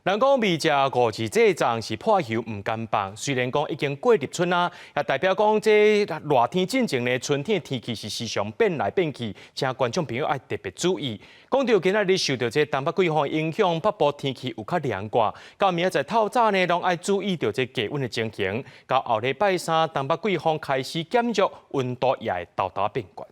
人講未食五二節粽是破喉毋甘放，雖然講已經過立春啊，也代表講這熱天進前呢，春天的天氣是時常變來變去，請觀眾朋友愛特別注意。講到今仔日受到這東北季風影響，北部天氣有較涼寡，到明仔載透早呢，攏愛注意著這低溫的情形。到後禮拜三，東北季風開始減弱，溫度也會沓沓變懸。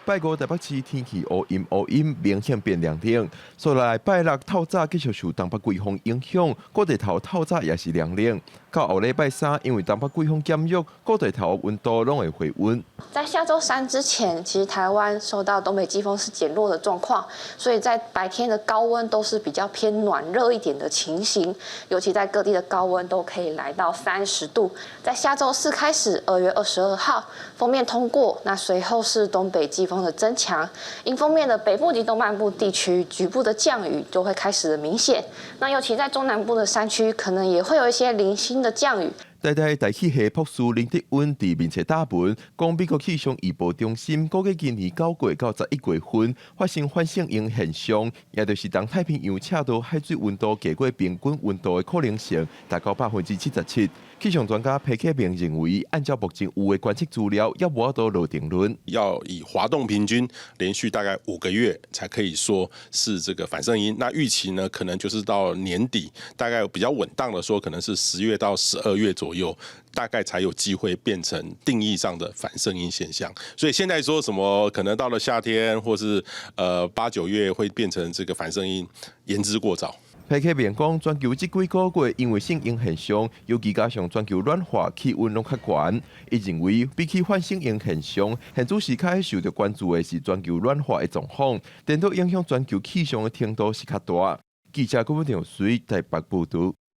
拜五台北市天氣烏陰烏陰，明顯變涼冷。所來拜六透早繼續受東北季風影響，各地頭透早也是涼冷。到後禮拜三，因為東北季風減弱，各地頭溫度攏會回溫。在下週三之前，其實台灣受到東北季風是減弱的狀況，所以在白天的高溫都是比較偏暖熱一點的情形，尤其在各地的高溫都可以來到30度。在下週四開始，2月22號鋒面通過，那隨後是東北季風的增強，迎風面的北部及東半部地區局部的降雨就會開始的明顯。那尤其在中南部的山區，可能也會有一些零星的降雨。台大大氣系博士林德溫佇面冊打文，講美國氣象預報中心估計今年9月到11月份發生反聖嬰現象，也就是當太平洋赤道海水溫度低過平均溫度的可能性達到77%。氣象專家皮克明認為，按照目前有的觀測資料，猶無法度落定論。要以滑動平均連續大概5個月，才可以說是這個反聖嬰。那預期呢，可能就是到年底，大概比較穩當的說，可能是10月到12月左右，大概才有機會變成定義上的反聖嬰現象。所以現在說什麼可能到了夏天，或是8、9月會變成這個反聖嬰，言之過早。皮克明講，全球這幾個月因為聖嬰現象，尤其加上全球暖化，氣溫攏較懸。伊認為，比起反聖嬰現象，現此時較受著關注的是全球暖化的狀況，顛倒影響全球氣象的程度是較大。記者郭文條水台北報導。